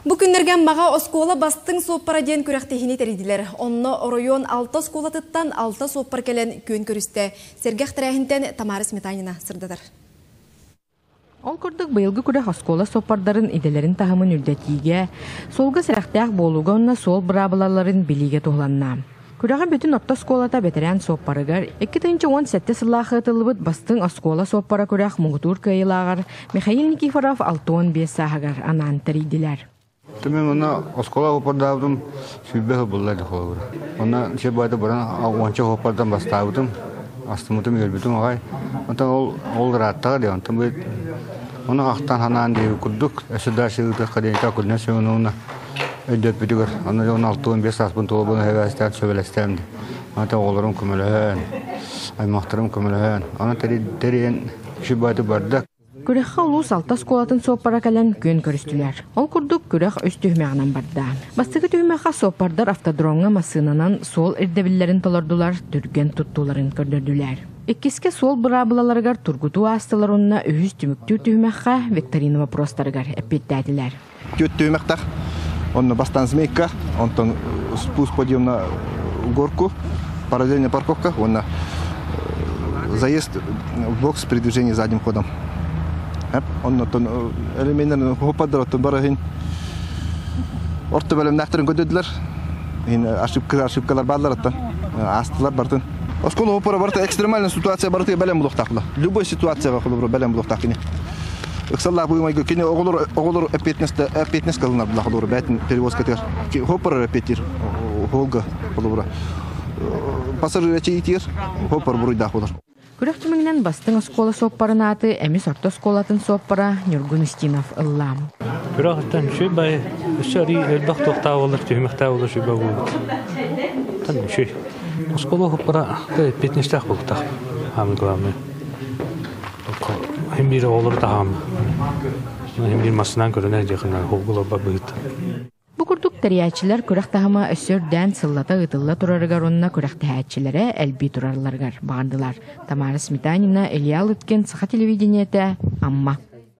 Бу күннэргэ Аммаҕа оскуола бастыҥ суоппара диэн күрэхтэһиини тэрийдилэр. Онно оройуон алта оскуолатыттан алта суоппар кэлэн күөн көрүстэ. Сэргэх тэрээһинтэн Тамара Сметанина сырдатар. Ол курдук быйылгы күрэх оскуола суоппардарын идэлэрин таһымын үрдэтиигэ, суолга сэрэхтээх буолууга уонна суол быраабылаларын билиигэ туһуланна. Күрэҕи бүтүн орто оскуолата бэтэрээн суоппарыгар 2017 сыллаах ыытыллыбыт бастыҥ оскуола суоппара күрэх муҥутуур кыайыылааҕар Михаил Никифоров 65 сааһыгар анаан тэрийдилэр. Мен онно оскуола опордаабытым 20 сыл буолла холобура. Онно сир баайда баран уонча опордан бастаабытым, астыммытым, үөрбүтүм аҕай. Онтон ол ол ырааттаҕа дии, онтон бу ону ахтан санаан диэби курдук, өссө дальше ыытыахха диэн Акулина Семеновна өйдөппүтүгэр, аны 16-15 сааспын туолбун өһөбөөстөөн сөбүлэстэм дии. Онтон оҕолорум көмөлөһөн, аймахтарым көмөлөһөн, аны тэрийэн үчүгэй барда. Күрэххэ улуус алта оскуолатын суоппара кэлэн күөн көрүстүлэр. Ол курдук күрэх үс түһүмэҕинэн барда. Бастакы түһүмэххэ суоппардар автодромҥа массыынанан суол ирдэбиллэрин толордулар, түргэн туттууларын көрдөрдүлэр. Иккискэ суол быраабылаларыгар тургутуу аастылар уонна үһүс түмүктүүр түһүмэххэ викторина вопростарыгар эппиэттээтилэр. Түөрт түһүмэхтэх. Онно бастаан змейка, онтон спуск подъем на горку, параллельная парковка уонна заезд в бокс при движении задним ходом. Оннотон элеменнер хоппадыр барахин орто бэлэмнээхтэрин көдөдүлэр. Ошибка ошибкалар бааллар аттан аастылар бартын. Оскуола опора барыта экстремальная ситуация барыта бэлэм булуохтаахла. Любой ситуацияга холобура бэлэм булуохтаах кини. Ыксаллаах быымайга кини оҕолор оҕолор эппиэтинэс эппиэтинэс кылынар була холобура бээтин перевозкатыгар хоппор эппиэттиир холга холобура пассажир итиир хоппор буруйдаах болар. Күрэх түмүгүнэн бастыҥ оскуола суоппарын ааты Эмис орто оскуолатын суоппара Ньургун Устинов ылла. Күрэхтэн үчүгэй бай өссө арыы элбэх туохтаах буолар, түһүмэхтээх буолар үчүгэй буолбут. Тан үчүгэй. Оскуола суоппара эппиэтинэстээх буолуохтаах. Самое главное. Хим биир оҕолору таһаам. Хим биир массыынан көрүнэр диэхинэ холгуларба быһыт. Бу курдук тэрийээччилэр күрэх таһыма өссө үрдээн сыллата ыытылла турарыгар уонна күрэхтэһээччилэрэ элбии туралларыгар баҕардылар. Тамара Сметанина, Илья Лыткин, Саха телевидениетэ, Амма.